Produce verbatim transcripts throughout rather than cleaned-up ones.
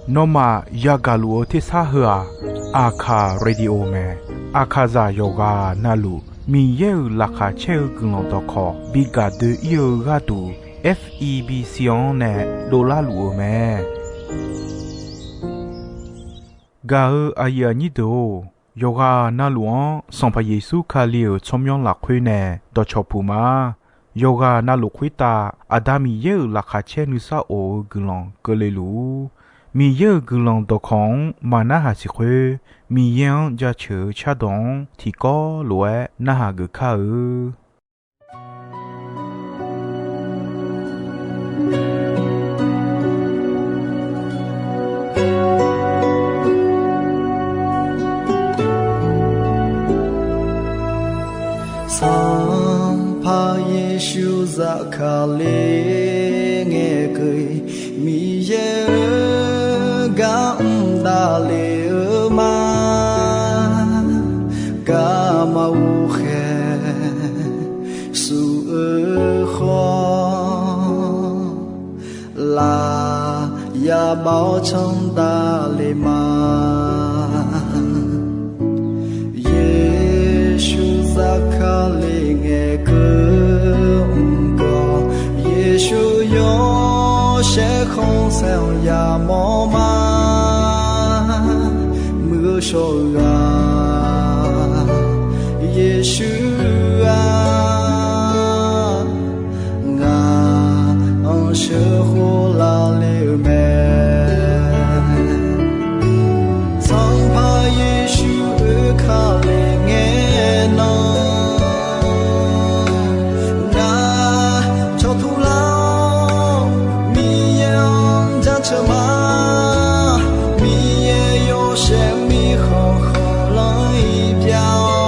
Nawmaf yagaq luf-eu tersar heu-aq, Aqkaq Radio mae. Aqkaqzaq yawqghaq navluf Miqyaer-euq laqkhaq caer-eu guiqlanq dawqkawq bi gaq doe-ir-eu gharduq, F E B C-anr nae dovlar luf-eu mae. Gaq-eu aqyuif aqnyir deuq-or, yawqghaq navluf-anr Sanqpaq Yeqsur Kali-euq tsawrmyanr lafkhoer nae dawqcawq puq ma. Yawqghaq navluf khoertav Aqda Miqyaer-euq laqkhaq caer nuisar of-eu guiqlanq keuvle luf-ur. Miqyaer-euq guiqlanq dawqkawq-anr maqnarhaq siq khoer, Miqyaer-anr jaceuq-eu cardawq-anr tiqkawv lof-aer narhaq geuf kar-eu. Sanqpaq Yeqsur zafkale ngaeqkeuv-iq, Miqyaer-euq gar mr davlef-eu ma. Garma ghovkhaeq suf-eu khawf, laf yabav-awr canr davlef ma. Yeqsur zafkale ngaeqkeuv mq gawq, Yeqsur yawshaef khanqsaer-anr yamawr ma. Muiq-eu shawr-eu ghaq, Yeqsur-aq, ngaq-anr sheuqkhof lavle-eu mae. Sanqpaq Yeqsur oekale ngae nan, ngaq cawqtuv lar-awr Miqyaer-anr jaceuq ma. Miqyaer yawshaef mirkhanq khanqlanr-iq pyav-awr,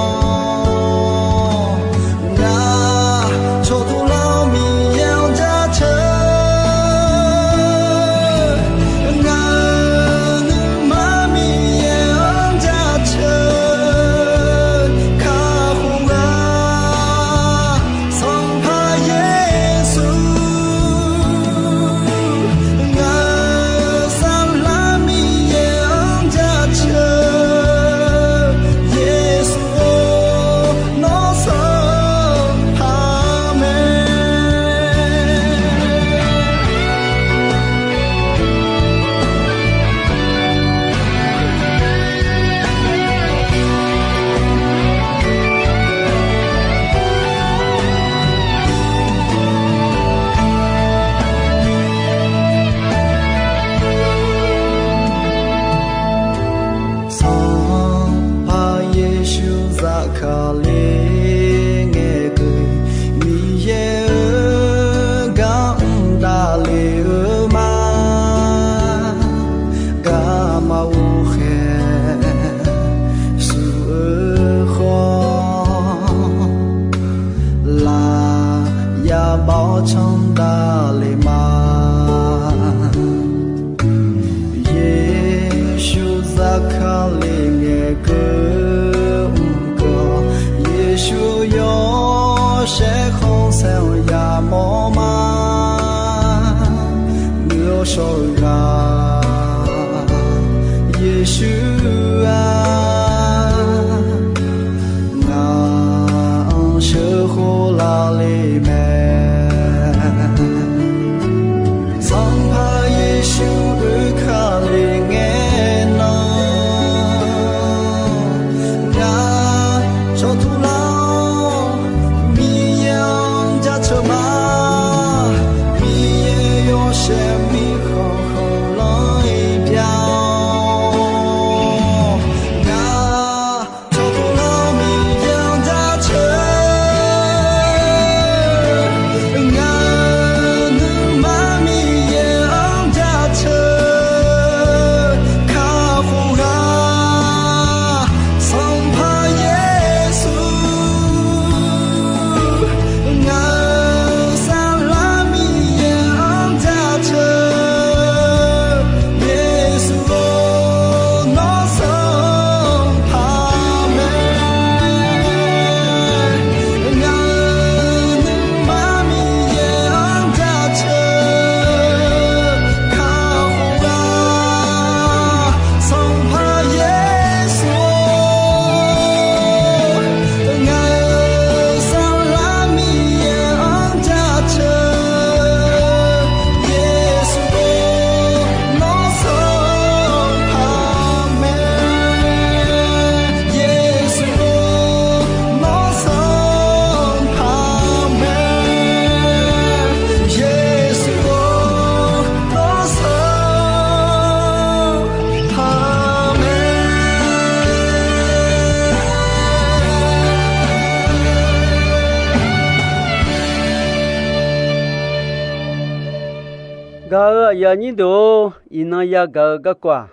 Gaq-euq aqyuif aqnyir deuq-or, iqnan yagaq-eu garkawv-aq,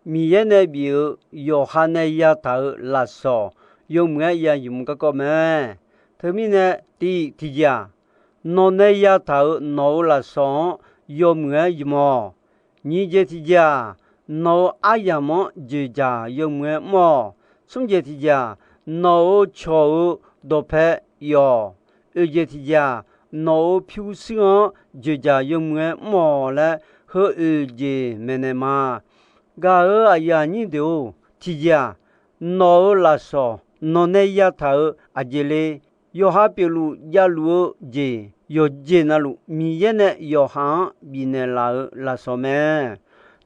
Miqyaer nae bif-euq yawqha nae yataq-euq lafsawq yawmuiq-aer ya ymq garkawv mae. Teumirnae, tiq tiqjeq-aq, nawq nae yataq-euq nawq-euq lafsawq-anr yawmuiq-aer ymq-awq. Nyiq jeq tiqjeq-aq, nawq-euq aryamq-anr dzoeqdzaq yawmuiq-aer mr-awq. Smr jeq tiqjeq-aq, nawq-euq cawq-euq dawqpae if-awq. Oeq jeq tiqjeq-aq, nawq-euq pyurshuir-anr dzoeqdzaq yawmuiq-aer mr-awq laer, heu oeq jeq maeqnaeq ma. Gaq-euq aqyuif aqnyir deuq-or, tiqjeq-aq, nawq-euq lafsawq nawq nae yataq-euq aqjeq le. Yawqha pyeufluf javluf-eu jeq, yawqjeq navluf Miqyaer nae yawqha-anr bifnaeq laf-euq lafsawq mae.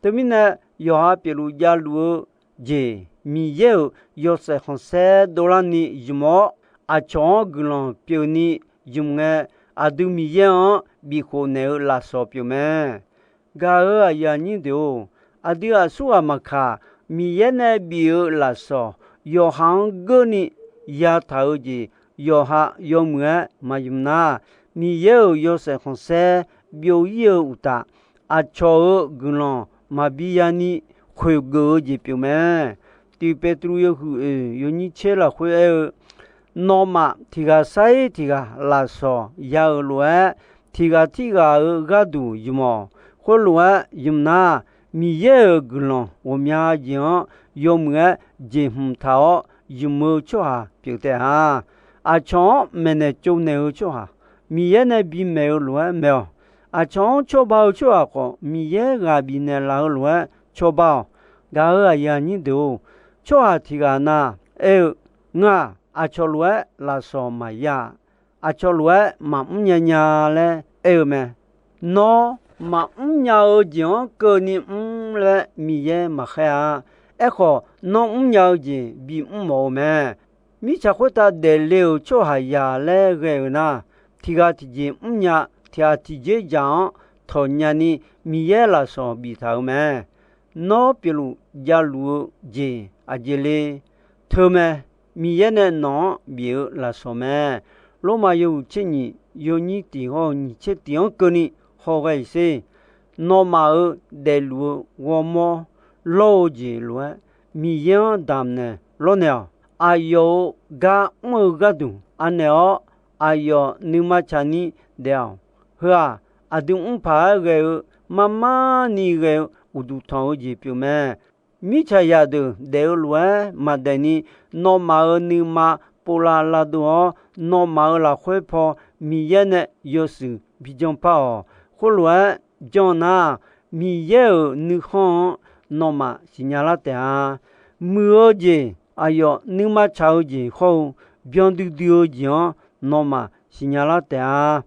Teumirnae, yawqha pyeufluf javluf-eu jeq, Miqyaer-euq yawshaef khanqsaer dovlarni ymq-awr, aqcawq-anr guiqlanq pyeufni ymq ngae, aqdui Miqyaer-anr bifkhof naeq-eu lafsawq pyeuf mae. Gaq-euq aqyuif aqnyir deuq-or, aqdui aqsurghaq maqkaq, Miqyaer nae bif-eu lafsawq yawqha-anr geurni yataq-eu jeq, yawqha yawmuiq-aer maqymq nar, Miqyaer-euq yawshaef khanqsaer byov-ir-eu uqtaf, aqcawq-euq guiqlanq maqbi yani khoeqgeuf-eu jeq pyeuf mae. Tiq Petru yawhuiq oeq yawnyir tser lafkhoer aer-eu, nawmaf tiq ghaq sar-ir tiq ghaq lafsawq ya-euq lof-aer, tiq ghaq tirghaq-euq gharduq ymq-awq. Khoerlof-aer ymq nar, Miqyaer-euq guiqlanq ghawqmya jeq-anr yawmuiq-aer jeqhmq taq-awr ymq-eu tsawrhaq pyeuf taef-a. Aqcawq-anr maeqnaeq tsovnaeq-eu tsawrhaq, Miqyaer nae bimaeq-eu lof-aer maeq-awq. Aqcawq-anr cawba-eu tsawrhaq khawf, Miqyaer ghaq bifnaeq laf-eu lof-aer cawba-awq. Gaq-euq aqyuif aqnyir deuq-or, tsawrhaq tiq ghaq na aer-eu, ngaq aqcawq lof-aer lafsawq maqya-a, aqcawq lof-aer maqmr nya nya laer aer-eu mae. Nawr maqmr nya-eu jeq-anr keuvni mr laer Miqyaer maqkhaer-a. Aerkhawf, nawr mr nya-eu jeq bimr mawf-eu mae. Mirtsaq khoertav daefle-euq tsawrhaqzaq laer ghae-euq nar, tiq ghaq tiqjeq mrnya, tiq ghaq tiqjeq dzaq-anr tawqnya ni Miqyaer lafsawq biftaq-euq mae. Nawr pyeufluf javluf-eu jeq aqjeq le? Teumae, Miqyaer nae nawq-anr bif-eu lafsawq mae. Lormav yawhuiq tser nyiq yawnyir tiq hawr-eu nyiq tser tiq-anr keuvni hawghae-iq sher. Nawmaf-euq daefluf-eu ghawrmawr lawr-eu jeq lof-aer, Miqyaer-anr damqnaeq lawrnaeq-awq. Aqyawf-euq gar mr-eu gharduq anaeq-awr, aqyawf nuima tsaqni daef-awq. Heu-aq, aqdui mr paq-aer ghae-eu marmar ni ghae-eu uqduq tanq-eu jeq pyeuf mae. Mirtsaqzaq deuq daef-eu lof-aer maqdaef ni, nawmaf-euq nuima povlav lavdov-awr, nawmaf-euq lafkhoer paw Miqyaer nae yawshuif bi janpar-awq. Khoerlof-aer jan nar, Miqyaer-euq nuikhanr-anr nawmaf siqnya lar taef-a. Muiq-eu jeq, aqyawf nuima tsaq-eu jeq hawr-eu, byan duidui-eu jeq-anr nawmaf siqnya lar taef-a.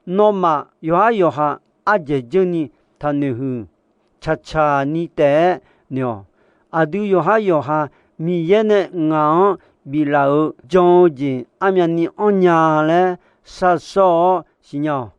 Nawmaf yawqhar yawqha ardzaeq dzeur ni taqnoeq huiq. Tsaqtsaq ni taef-aer noeq-awq. Aqdui yawqhar yawqha Miqyaer nae ngaq-anr biflaf-euq jan-eu jeq armyavni anrnya laer shar shawr-awr siqnya-awq.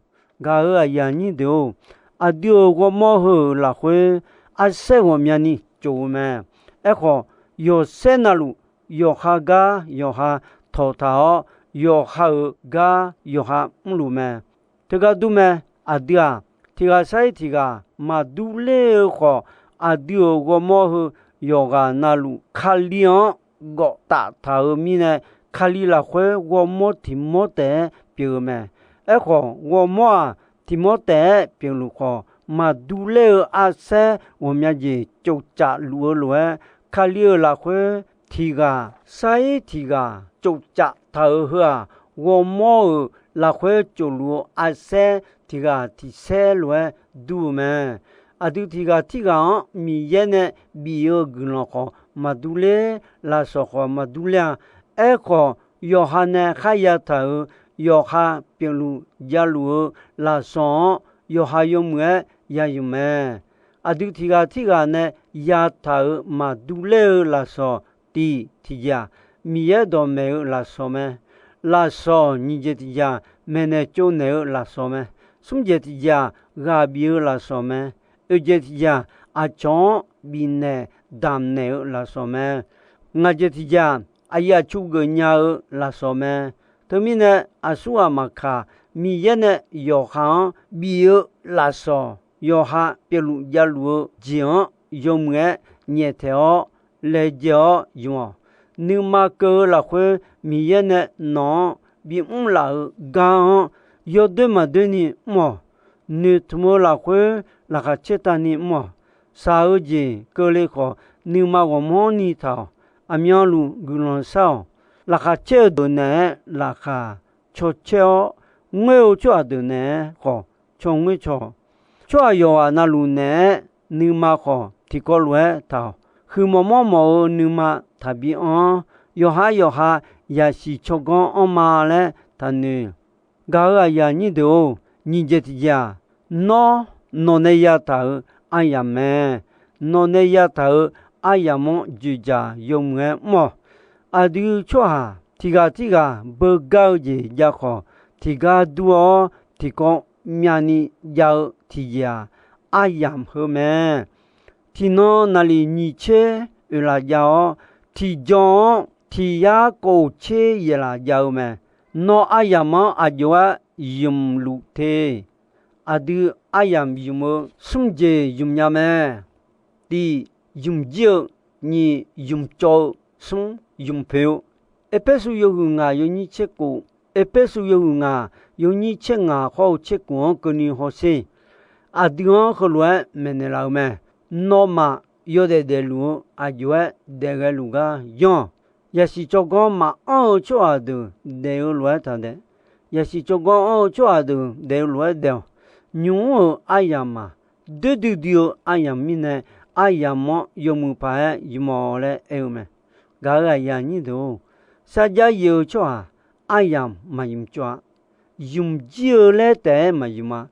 Gaq-euq aqyuif aqnyir deuq-or, aqdui-euq ghawrmawr heu-euq lafkhoer arsaer ghawqmyani tsof-eu mae. Aerkhawf, yawqsaer navluf yawqha gar yawqha tawqtaq-awr, yawqha-euq gar yawqha mrluf mae. Teugar dur mae. Aqdui-aq, tiq ghaq sar-ir tiq ghaq maqdur ler-eu khawf, aqdui-euq ghawrmawr heu yawqghaq navluf Kali-anr gawf taf taq-euq mirnae, Kali lafkhoer ghawrmawr tiq mawr taef-aer pyeuf-eu mae. Aerkhawf, ghawrmawr-aq, tiq mawr taef-aer pyeufluf khawf, maqdur ler-eu arsaer ghawqmya jeq tsoftsaf luf-eu lof-aer, Kali-euq lafkhoer tiq ghaq sar-ir tiq ghaq tsoftsaf taq-euq heu-aq, ghawrmawr-euq lafkhoer tsofluf-eu arsaer tiq ghaq tiq saer lof-aer dur-eu mae. Aqdui tiq ghaq tirghaq-anr Miqyaer nae bif-eu guiqlanq khawf maqdur ler, lafsawq khawf maqdur ler-a. Aerkhawf, yawqha nae kharya taq-euq yawqha pyeufluf javluf-eu lafsawq-anr yawqha yawmuiq-aer ya ymq mae. Aqdui tiq ghaq tirghaq nae yataq-euq maqdur ler-eu lafsawq tiq tiqjeq-aq, Miqyaer dawqmaeq-eu lafsawq mae. Lafsawq nyiq jeq tiqjeq-aq, maeqnaeq tsovnaeq-eu lafsawq mae. Smr jeq tiqjeq-aq, ghaq bif-eu lafsawq mae. Oeq jeq tiqjeq-aq, aqcawq-anr bifnaeq damqnaeq-eu lafsawq mae. Ngaq jeq tiqjeq-aq, aqyuif aqtsu geufnya-eu lafsawq mae. Teumirnae, aqsurghaq maqkaq, Miqyaer nae yawqha-anr bif-eu lafsawq yawqha pyeufluf javluf-eu jeq-anr yawmuiq-aer nyaeftaeq-awr laejae-awr ymq-awq. Nuima keuv-eu lafkhoer Miqyaer nae nawq-anr bimr laf-euq gar-anr yawdoer maqdoer ni mr-awq. Noeqtmq-eu lafkhoer laqkhaq caertavni mr-awq. Shaq-eu jeq keuvle khawf, nuima ghawqmanrni taq-awq. Aqmyanluf guiqlanq shar-awq. Laqkhaq caer-eu deuq naeq-aer laqkhaq caw caer-awr, ngoer-eu tsawrhaq deuq naeq-aer khawf caw ngoer caw-awq. Tsawrhaq yawqghaq navluf naeq-aer nuima khawf tiqkawv lof-aer taq-awq. Huiqmawf mawrmawf-eu nuima taqbi anr-anr, yawqha yawqha yasiq tsawrganr anrma laer taqnoeq. Gaq-euq aqyuif aqnyir deuq-or, nyiq jeq tiqjeq-aq, nawr nawq nae yataq-euq aryamq mae. Nawq nae yataq-euq aryamq-anr dzoeqdzaq yawmuiq-aer mr-awq. Aqdui tsawrhaq tiq ghaq tirghaq beugar-eu jeq jav khawf, tiqgar dur-awr tiqkawv myavni jav-eu tiqjeq-aq, aryamq heu mae. Tiqnan naqliq nyiq tser oeqlaf jav-awr, tiqjan-anr tiq yar kov tser yaeqlaf jav-eu mae. Nawr aryamq-anr aqjox-aer ymq luf te. Aqdui aryamq ymq-eu smr jeq ymq nya mae. Tiq, ymq jir-eu. Nyiq, ymq cawv-eu. Smr, ymq poeq-eu. Erpersu yawhuiq ngaq yawnyir tser kof, Erpersu yawhuiq ngaq yawnyir tser ngaq khawr-eu tser kof-anr keuvni hawsher. Aqdui-anr heulof-aer maeqnaeq laf-eu mae. Nawmaf yawdaef daefluf-eu aqjox-aer daefghae luf gar yanr-awq. Yasiq tsawrganr maqanr-eu tsawrhaq deuq daef-eu lof-aer taqdaef. Yasiq tsawrganr anr-eu tsawrhaq deuq daef-eu lof-aer daef-awq. Nymq-mr-euq aryamq-aq, doer duidui-eu aryamq mirnae, aryamq-anr yawmuiq paq-aer ymq-awq laer aer-eu mae. Gaq-euq aqyuif aqnyir deuq-or, sarjax yif-eu tsawrhaq aryamq maqymq cawv-a. Ymq jir-eu laer taef-aer maqymq-a.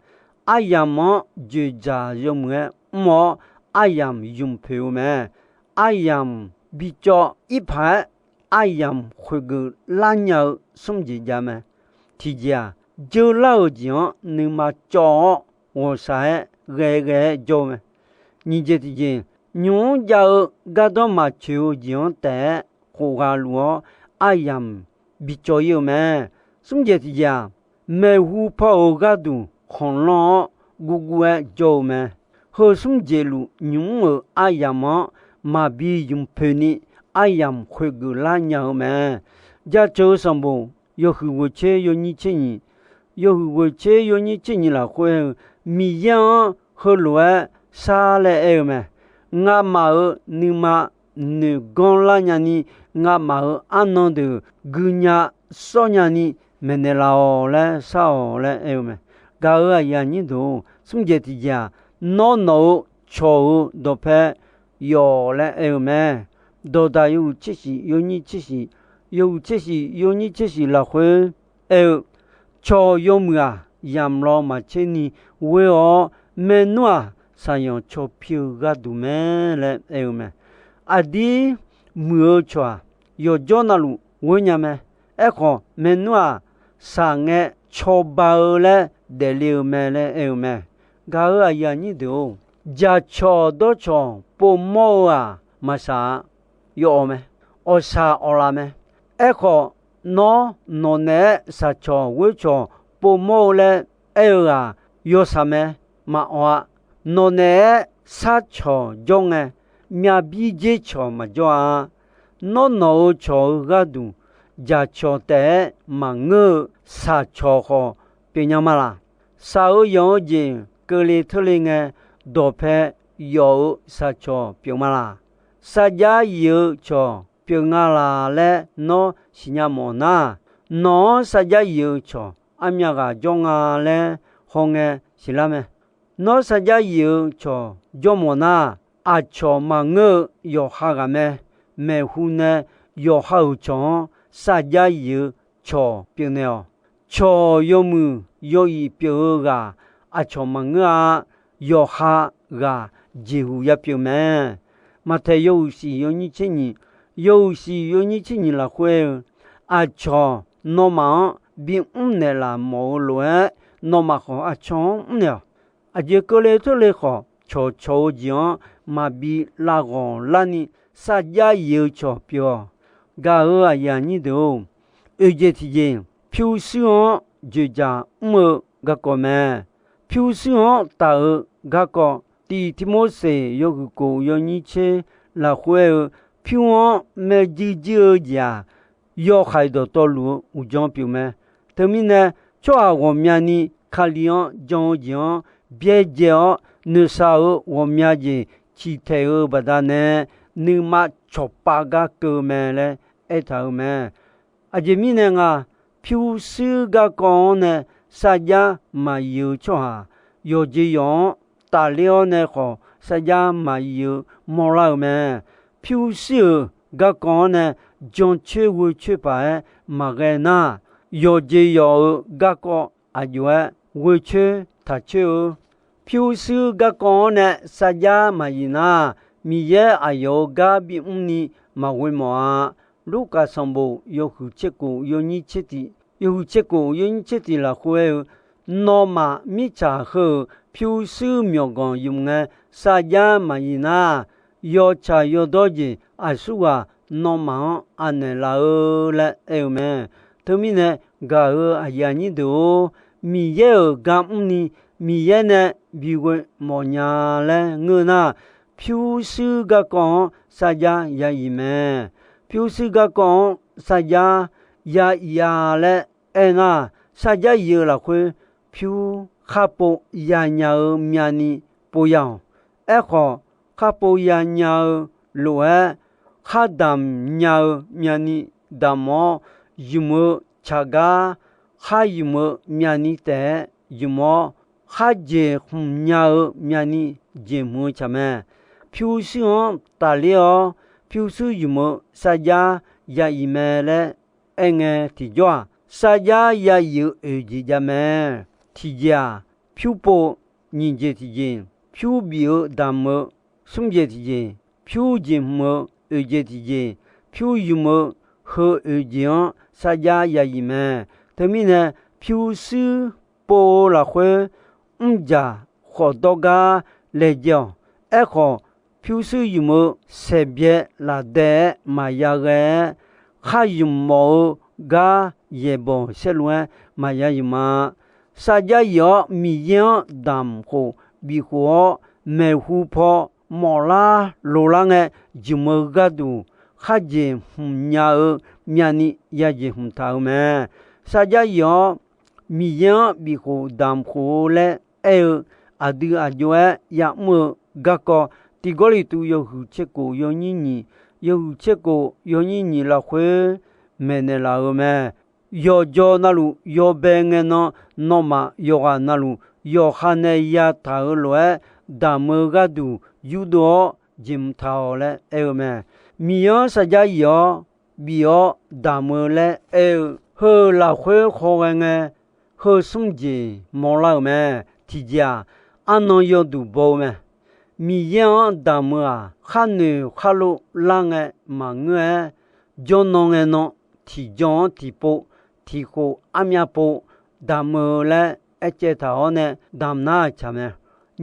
Aryamq-anr dzoeqdzaq yawmuiq-aer mr-awr, aryamq ymq poeq-eu mae. Aryamq bicawv ir paq-aer, aryamq khoeqgeuf lar nya-eu smr jeq jav mae. Tiqjeq-aq, jeur lar-euq jeq-anr nuima cawv-awr ghawqshaq-aer ghae ghae-aer jawr-eu mae. Nyiq jeq tiqjeq, nymq-mr jav-eu gardanr maqtsoeq-eu jeq-anr taef-aer khofghaq luf-awr, aryamq bicawv ir-eu mae. Smr jeq tiqjeq-aq, maeqhu paw-euq gharduq khanqlanr-awr guvguv-aer jawr-eu mae. Heu smr jeq luf nymq-mr-euq aryamq-anr maqbi ymq poeq ni aryamq khoeqgeuf lar nya-eu mae. Jaceuq-eu sanqbof yawhuiq ghoeq tser yawnyir tser nyiq, yawhuiq ghoeq tser yawnyir tser nyiq lafkhoer-eu, Miqyaer-anr heulof-aer shar laer aer-eu mae. Ngamaf-euq nuima noeq ganr lar nyani, ngamaf-euq arnan deuq guinya sawr nyani maeqnaeq laf-awq laer shar-awq laer aer-eu mae. Gaq-euq aqyuif aqnyir deuq-or, smr jeq tiqjeq-aq, nawr nawq-euq cawq-euq dawqpae yawf laer aer-eu mae. Dawqdaq yawhuiq tser shif yawnyir tser shif, yawhuiq tser shif yawnyir tser shif lafkhoer aer-eu, cawq yawmuiq-aq, yamq law maqtser ni ghoer-awr, maernmr-aq, saqyanq caw pi-eu gharduq mae laer aer-eu mae. Aqdir muiq-eu cawq-aq, yawqjawr navluf ghoer nya mae. Aerkhawf, maernmr-aq, saqngae cawba-eu laer daefle-eu mae laer aer-eu mae. Gaq-euq aqyuif aqnyir deuq-or, jaqcawq dawrcawq povmawr-eu-aq, maqsaq-a. Yawawq mae. Awqsaq awqlaf mae. Aerkhawf, nawr nawq naeq-aer saqcawq ghoer cawq povmawr-eu laer aer-eu-aq, yawsaq mae. Maqawq-a. Nawq naeq-aer sharcawq jawr ngae, myavbir dzer cawq maqjawr-a. Nawr nawq-euq cawq-eu gharduq jaqcawq taef-aer maqngeur-eu saqcawq khawf pyeufnya ma laq? Saq-eu yanq-eu jeq keuvle teurle ngae, dawqpae yawf-eu saqcawq pyeuf ma laq? Sarjax yif-eu cawq pyeuf nga laq laer nawr siqnya mawf nar, nawq-anr sarjax yif-eu cawq armyav ghaq jawr nga laer hawngae siqlar mae. Nawr sarjax yif-eu cawq jawr mawf nar, aqcawq maqngeur-eu yawqha ghaq mae. Maeqhu nae yawqha-euq cawq-anr sarjax yif-eu cawq pyeufnaeq-awq. Cawq yawmuiq yawiq pyeuf-eu ghaq aqcawq maqngeur-a. Yawqha ghaq jeqhuq yapyeuf mae. Maqtaeq yawhuiq shif yawnyir tser nyiq, yawhuiq shif yawnyir tser nyiq lafkhoer-eu, aqcawq nawmaf-anr bimr naeqlaf mawf-eu lof-aer, nawmaf khawf aqcawq-anr mrnaeq-awq. Aqjeq keuvle teurle khawf, cawqcawq-eu jeq-anr maqbi lav ghawq larni sarjax yif-eu cawq pyeuf-awq. Gaq-euq aqyuif aqnyir deuq-or, oeqjeq tiqjeq pyurshuir-anr dzoeqdzaq mr-eu garkawv mae. Pyurshuir-anr taf-eu garkawv, tiq Tirmorseq yawhuiq kof yawnyir tser lafkhoer aer-eu, pyur-anr maerjuir juir-eu jeq-aq, yawhaiq dawqtawvluf-eu uqdzan pyeuf mae. Teumirnae, tsawrhaq ghawqmyani Kali-anr jan-eu jeq-anr byaerdzae-awr, noeqshaq-euq ghawqmya jeq ciqtaeq-eu baqdanae, nuima cawqpav gar keuv-eu mae laer aertaq-euq mae. Aqjeq mirnae nga, pyurshuir garkawv-anr nae sarjax maqyif-eu tsawrhaq, yawqjeq yawq-anr tafler-awr nae khawf sarjax maqyif-eu mawrlar-euq mae. Pyurshuir-euq garkawv-anr nae jancoer ghoecoer paq-aer maqghae nar, yawqjeq yawq-euq garkawv aqjox-aer ghoecoer taqcoer-eu. Pyurshuir garkawv-anr nae sarjax maqyif nar, Miqyaer aqyawf-euq gar bimr ni maqghoe mawf-a. Lurkaf sanqbof yawhuiq tser kof yawnyir tser tiq, yawhuiq tser kof yawnyir tser tiq lafkhoer aer-eu, nawmaf mirtsaq heu-euq pyurshuir myawqganq ymq ngae sarjax maqyif nar, yawtsaq yawdawr jeq aqsurghaq nawmaf-anr anaeq laf-eu laer aer-eu mae. Teumirnae, gaq-euq aqyuif aqnyir deuq-or, Miqyaer-euq gar mrni Miqyaer nae bighoe mawfnya laer ngeur nar, pyurshuir garkawv-anr sarjax ya yif mae. Pyurshuir garkawv-anr sarjax ya yif-a laer aernar, sarjax yif-eu lafkhoer pyur khar pov yanya-eu myavni pov ya-awq. Aerkhawf, khar pov yanya-eu lof-aer, khar damq nya-eu myavni damq-awr, ymq-eu tsaq gar khar ymq-eu myavni taef-aer ymq-awr, khar jeqhmq nya-eu myavni jeqhmq-eu tsaq mae. Pyurshuir-anr tafler-awr, pyurshuir ymq-eu sarjax ya yif mae laer aerngae tiqjawr-aq, sarjax ya yif-eu oeq jeq jav mae. Tiqjeq-aq, pyur pov nyiq jeq tiqjeq, pyur bif-eu damq-eu smr jeq tiqjeq, pyur jeqhmq-eu oeq jeq tiqjeq, pyur ymq-eu heu oeq jeq-anr sarjax ya yif mae. Teumirnae, pyurshuir pov-eu lafkhoer mrjaq khawf dawr gar laejae-awq. Aerkhawf, pyurshuir ymq-eu saeqbyae lafdae-aer maqya ghae-aer, khar ymq mawf-eu gar yaeqbawq saerlu-aer maqya ymq-a. Sarjax yif-awr Miqyaer-anr damq khof bifkhof-awr, maeqhu paw mawflar lolar ngae jmq-eu gharduq, khar jeqhmq nya-eu myavni ya jeqhmq taq-euq mae. Sarjax yif-awr Miqyaer-anr bifkhof damq khof-eu laer aer-eu, aqdui aqjox-aer ya'mr-eu garkawv, Tiq Gawrliqtu yawhuiq tser kof yawnyir nyiq, yawhuiq tser kof yawnyir nyiq lafkhoer maeqnaeq laf-euq mae. Yawqjawq navluf yawbae ngae nan, nawmaf yawqghaq navluf yawqha nae yataq-euq lof-aer, damq-eu gharduq yurdov-awr jeqhmq taq-awq laer aer-eu mae. Miqyaer-anr sarjax yif-awr bif-awr damq-eu laer aer-eu, heu lafkhoer khawghae ngae, heu smr jeq mawrlar-euq mae. Tiqjeq-aq, arnan yawduq baw-eu mae. Miqyaer-anr damq-eu-aq, khar noeq khar lov lar ngae maqngeur-aer, jawrnan ngae nan, tiqjan-anr tiqpov, tiqkhof armyav pov damq-eu laer aercaev taq-awr nae damq nar-aq tsaq mae.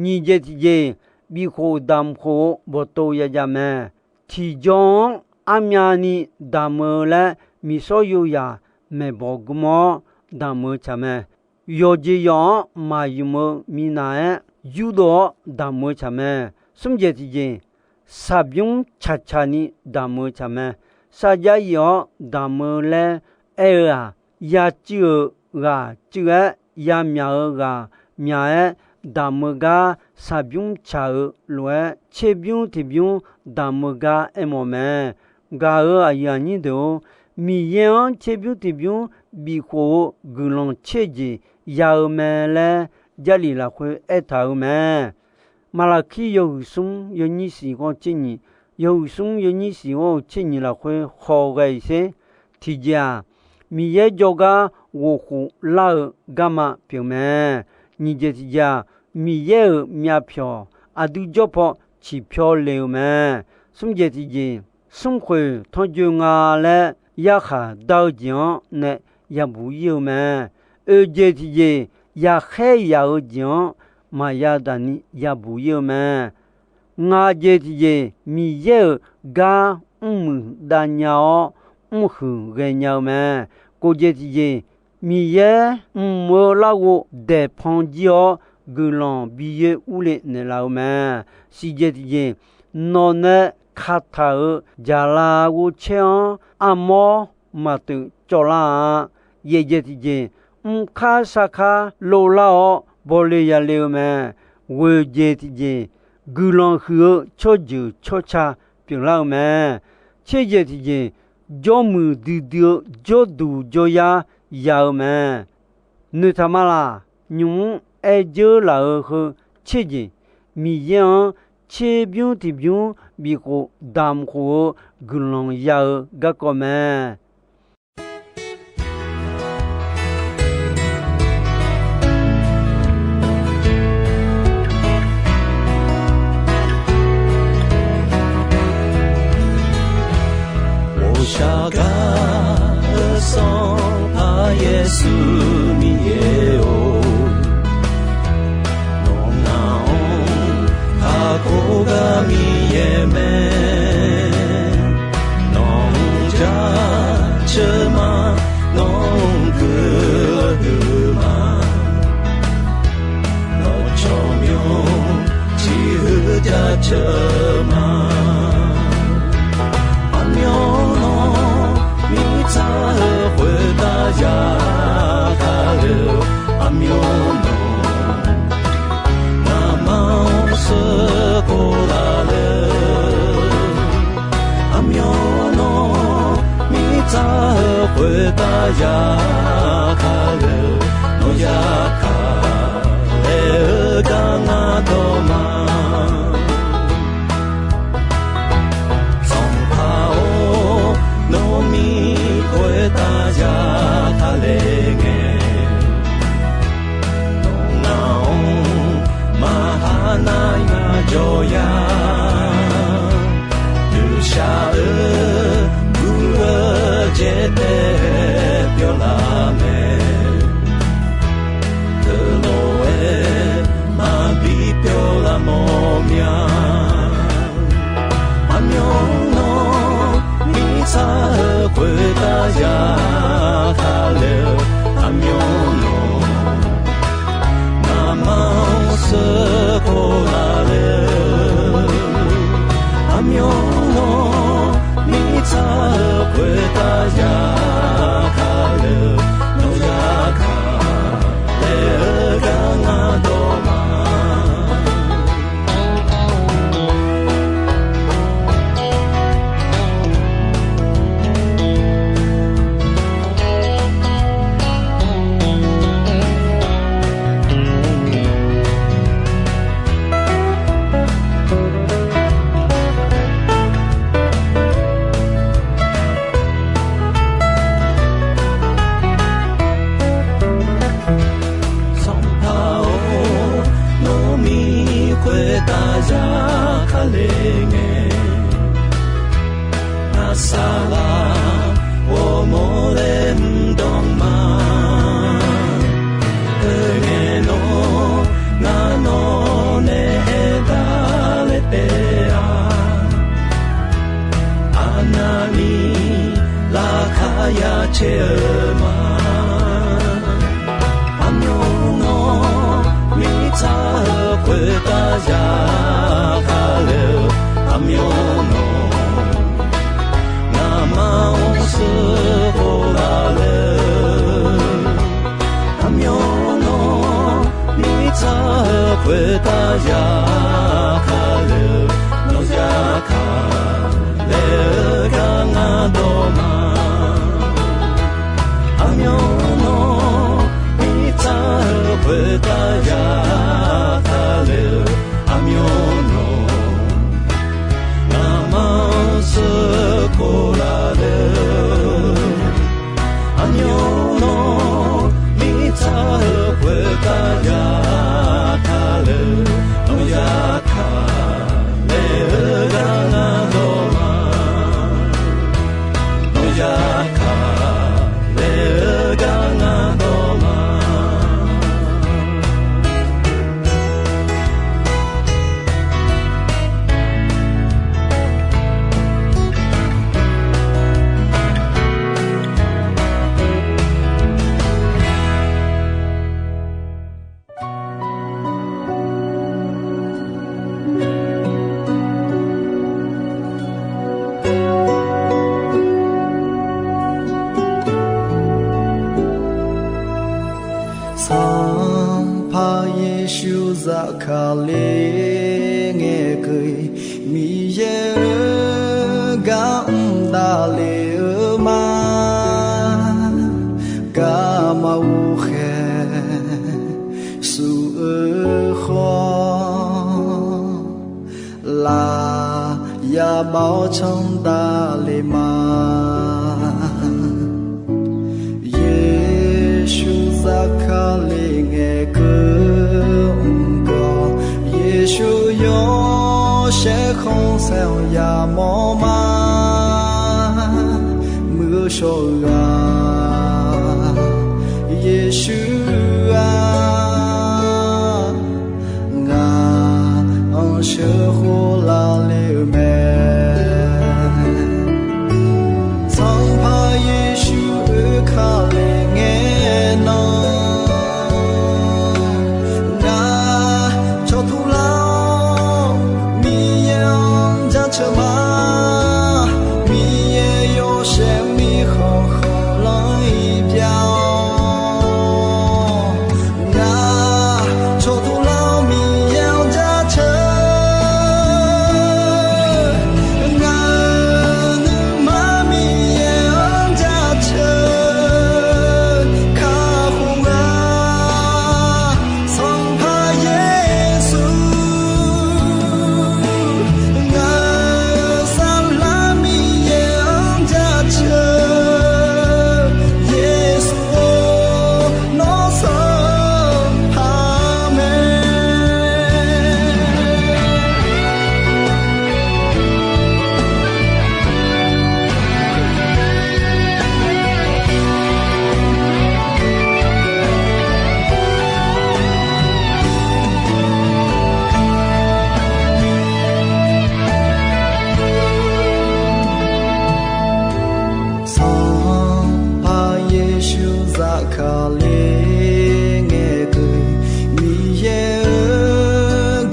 Nyiq jeq tiqjeq, bifkhof damq khof-eu bawqtov yajav mae. Tiqjan-anr armyavni damq-eu laer miqsawr yozaq maeqbawq gm-awr damq-eu tsaq mae. Yawqjeq yawq-anr maqymq-eu minav-aer yurdov-awr damq-eu tsaq mae. Smr jeq tiqjeq, saqbymr tsaqtsaqni damq-eu tsaq mae. Sarjax yif-awr damq-eu laer aer-eu-aq, yacuiv-euq ghaq cuiv-aer, yamyaq-euq ghaq myaq-aer damq-eu gar saqbymr tsaq-eu lof-aer, tserbymr tiqbymr damq-eu gar aermawf mae. Gaq-euq aqyuif aqnyir deuq-or, Miqyaer-anr tserbymr tiqbymr bifkhof-eu guiqlanq tser jeq ya-eu mae laer, Jarlif lafkhoer aertaq-euq mae. Maqlaqkir yawhuiq smr yawnyir siq ghawr tser nyiq, yawhuiq smr yawnyir siq ghawr-eu tser nyiq lafkhoer khawghae-iq sher. Tiqjeq-aq, Miqyaer jawrgar ghof khof lar-eu garma pyeuf mae. Nyiq jeq tiqjeq-aq, Miqyaer-euq myavpyawq aqdui jawr paw ciqpyaw le-eu mae. Smr jeq tiqjeq, smrkhoeq tanrjoe nga laer yarkhaq dar-eu jeq-anr nae yabuq ir-eu mae. Oeq jeq tiqjeq, yaqkhaer yaq-eu jeq-anr maqya daq ni yabuq ir-eu mae. Ngaq jeq tiqjeq, Miqyaer-euq gar mrmuiq dav nya-awr, mrhuiq ghaenya-eu mae. Kof jeq tiqjeq, Miqyaer mq-eu larghov daeqpan guiqlanq bi yoer urle naeqlaf-eu mae. Siqdzaeq tiqjeq, nawq nae kataq-euq jaqlaf ghovcaer-anr armawr maqteuf cawvlar-a. Yaefdzaeq tiqjeq, mrkar sarkar lovlar-awr bawle yale-eu mae. Ghoeqdzaeq tiqjeq, guiqlanq huiq-eu tsawrjeuq tsawrca pyeuflar-eu mae. Tserjeq tiqjeq, jawrmuiq duidui-eu jawrduq jawryar ya-eu mae. Noeqtaq ma laq, nymq-mr aer dzeur laf-eu heu tserjeq, Miqyaer-anr tserbymr tiqbymr bifkhof damq khof-eu guiqlanq ya-eu garkawv mae. 我下嘎的上爬耶稣你也哦，侬那哦，他可嘎你也没。 Nawq-anr jaceuq ma, nawq-anr guiqlanq huiq ma, nawq tsawrmyanr ciqhuiq jaceuq ma. Aqmyanluf mirtsaq-eu khoertav ya kale-eu, aqmyanluf ngamaf-anr sheuqkhof laf le. Aqmyanluf mirtsaq-eu khoertav ya kale-eu, nawq ya kale-eu gar ngar dawq ma. Sanqpaq-or, nawmir khoertav ya kale ngae, nawq ngaq-anr maqha nar ya jawr ya. Nuishaq-eu guv-eu jaeqtaeq pyawr laf mae, teulof-aer maqbi pyawr laf mawr mya. Aqmyanluf mirtsaq-eu khoertav ya kale-eu, aqmyanluf ngamaf-anr sheuqkhof laf le. Aqmyanluf mirtsaq-eu khoertav ya kale-eu, nawq ya kale-eu gar ngar dawq ma. Sanqpaq-or, nawmir khoertav ya kale ngae, ngar saqlaq ghawrmawr laer mrdanq ma. Heungae nawr ngar nawq nae aerdaq laer taef-a. Aqnavni laqkhaq ya caer-eu ma. Aqmyanluf mirtsaq-eu khoertav ya kale-eu, aqmyanluf ngamaf-anr sheuqkhof laf le. Aqmyanluf mirtsaq-eu khoertav ya kale-eu, nawq ya kale-eu gar ngar dawq ma. Aqmyanluf mirtsaq-eu khoertav ya kale-eu, aqmyanluf ngamaf-anr sheuqkhof laf le. Aqmyanluf mirtsaq-eu khoertav ya kale-eu, nawq ya kale-eu gar ngar dawq ma. Nawq ya kale-eu gar ngar dawq ma. yabaw-awr candav le ma. Yeqsur zafkale ngaeqkeuv mr-awr, Yeqsur yawshaef khanqsaer-anr yamawr ma. Muiq-eu shawqghaq Yeqsur-aq, ngaq-anr sheuqkhof lavle-eu mae. Sanqpaq Yeqsur oekale ngae nan, ngaq cawqtur lar-awr Miqyaer-anr jaceuq ma. Miqyaer yawshaef mirkhanq khanqlanr-ir bya-awr, ngaq cawqtur lar-awr Miqyaer-anr jaceuq. Ngaq-euq nuima Miqyaer-anr jaceuq kakhof-a. Sanqpaq Yeqsur, ngaq-euq saflar Miqyaer-anr jaceuq. Yeqsur-or, nawr Sanqpaq mae. Sanqpaq Yeqsur zafkale ngaeqkeuv, Miqyaer-euq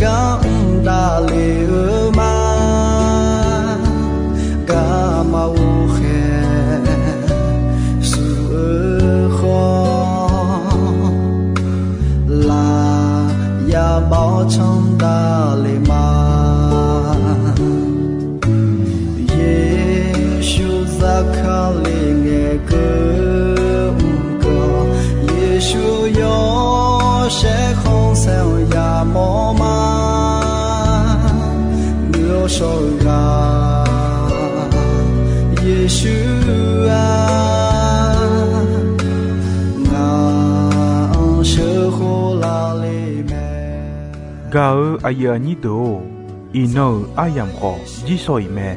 gar mr davle-eu ma. Garma ghoqkhaeq shuf-eu khawf, laf yabaw-awr candav le ma. Yeqsur zafkale ngaeqkeuv mr-awr, Yeqsur yawshaef khanqsaer-anr yamawr ma. Muiq-eu shawqghaq Yeqsur-aq, ngaq-anr sheuqkhof lavle mae. Gaq-eu aqyuif aqnyir deuq-or, iqnan-euq aryamq khawf jirsawq iq mae.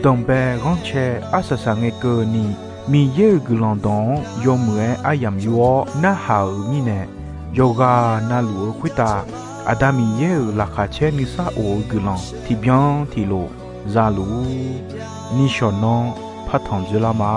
Danqbae ghanrcae arsaq saq ngae keuvni, Miqyaer-euq guiqlanq dawq-anr yawmuiq-aer aryamq yor-awr narhaq-euq mirnae, yawqghaq navluf-eu khoertav Aqda Miqyaer-euq laqkhaq caer nuisar of-eu guiqlanq tiqbyan tiqlof za luf-ur. Nishawq nanr partanq dzoerlar ma.